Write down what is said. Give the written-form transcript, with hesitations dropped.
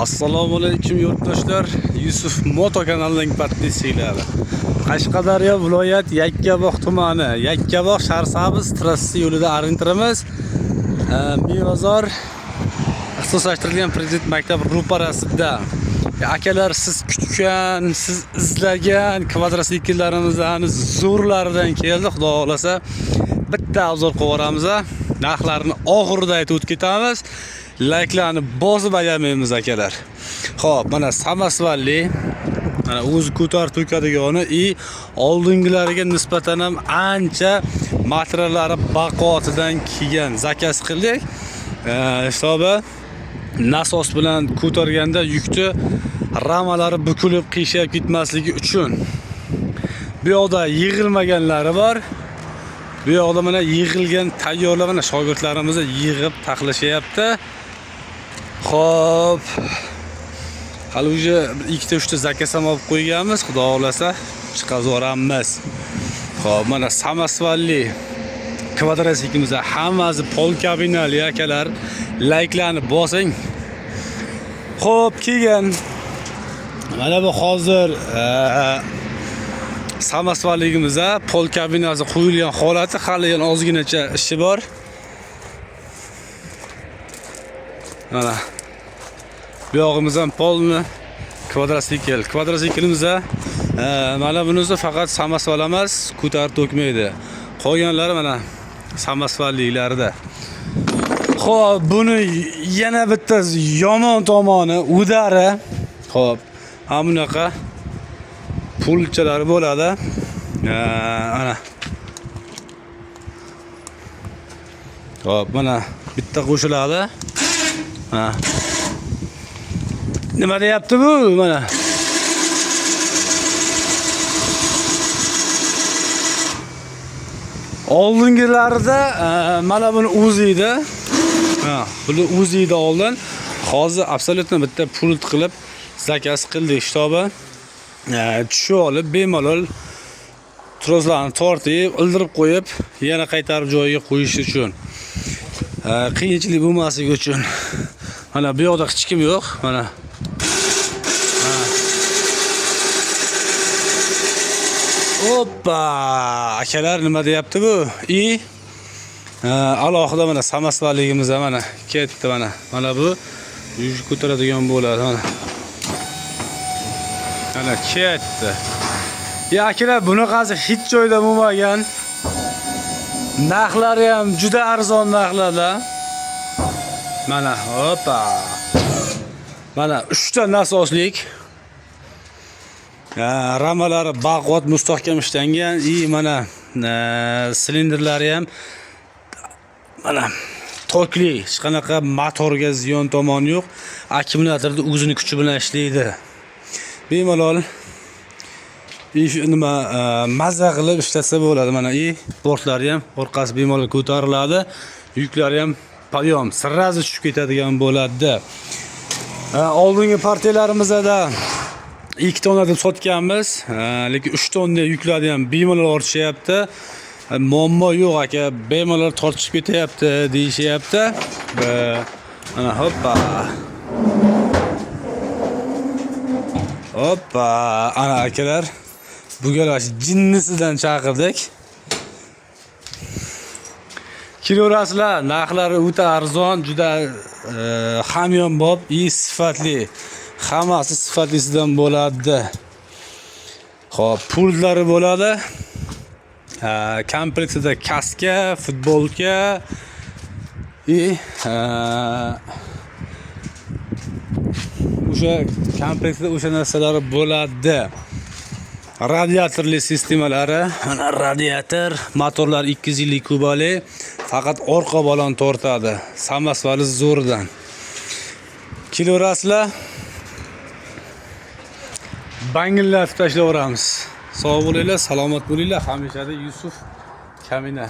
Assalomu alaykum yurtdoshlar. Yusuf Moto kanalining podpischiklari. Qashqadaryo viloyat Yakkabog' tumani, Yakkabog' Sharsabz trassi yo'lida orientirimiz. Mevazor ixtisoslashtirilgan prezident maktab ro'parasida. Akalar, siz kutgan, siz izlagan kvadrotsikllarimizni zo'rlaridan keldi. Xudo xohlasa bitta obzor qilib yuboramiz. Narxlarini oxirida aytib o'tib ketamiz. Layklarni bosib ayamaymiz akalar. Xo'p, mana samosvalli, mana o'zi ko'tarib to'kadigani и oldingilariga nisbatan ham ancha materiallari baquvvatidan kelgan zakaz qildik. Hisobi nasos bilan ko'targanda yukni ramalari bukilib qiyshayib ketmasligi uchun. Bu yoqda yig'ilmaganlari bor. Bu yoqda mana yig'ilgan tayyorlar, mana shogirdlarimiz yig'ib taxlashyapti. Xo'p. Hali уже ikkita uchta zakaz ham olib qo'yganmiz, xudo xohlasa chiqazib yuboramiz. Xo'p, mana samosvalli kvadrotsiklimiz hammasi pol kabinali akalar. Layklarni bosing. Xo'p, keyin mana bu hozir samosvalligimizda pol kabinasi qo'yilgan holati, hali yana ozginacha ishi bor. Mana bu yog'imiz ham polni kvadrotsikl. Kvadrotsiklimiz mana bunisi faqat samosval emas, ko'tarib to'kmaydi. Qolganlari mana samosvalliklarida. Xo'p, buni yana bitta yomon tomoni udari. Xo'p, mana bunaqa pulchalari bo'ladi. Ana. Xo'p, mana bitta qo'shiladi. Ha. Nima deyapti bu? Mana. Oldingilarida mana buni o'zi edi. Ha, buni o'zi edi oldin. Hozir absolyutно bitta pult qilib zakaz qildik shtobi. Tushib olib bemalol troslarni tortib, ildirib qo'yib, yana qaytarib joyiga qo'yish uchun. Qiyinchilik bo'lmasligi uchun. Mana bu yoqda hech kim yo'q, mana. Hoppa! Akalar, nima deyapti bu? I alohida mana samosvalligimiz mana ketdi mana. Mana bu yuk ko'taradigan bo'ladi mana. Mana ketdi. Ya akalar, bunaqasi hech joyda bo'lmagan. Narxlari ham juda arzon narxlarda. Mana, hoppa. Mana 3 ta nasoslik. Ramalari baquvvat mustahkam ishlangan и mana silindrlari ham mana tokli, hech qanaqa motorga ziyon tomoni yo'q. Akkumulyatorda o'zini kuchi bilan ishlaydi. Bemalol nima maza qilib ishlatsa bo'ladi mana и bortlari ham orqasi bemalol ko'tariladi. Yuklari ham podъем сразу tushib ketadigan bo'ladi. Oldingi partiyalarimizda 2 tonna deb sotganmiz, lekin 3 tonna yuklarni ham bemalol ortishyapti. Muammo yo'q aka, bemalol tortishib ketyapti deyishyapti. Mana hoppa. Hoppa, ana akalar, bu gal jinnisidan chaqirdik. Kelaverasizlar, narxlari o'ta arzon, juda hamyonbop и sifatli. Hammasi sifatlisidan bo'ladi. Xo'p, pultlari bo'ladi. Komplektida kaska, futbolka и o'sha komplektida o'sha narsalari bo'ladi. Radiatorli sistemalari, mana radiator, motorlar 250 kubali, faqat orqa balon tortadi. Samosvali zo'rdan. Kelaverasizlar. Bangillatib tashlayveramiz. Sog' bo'linglar, salomat bo'linglar. Hamishada Yusuf Kamina.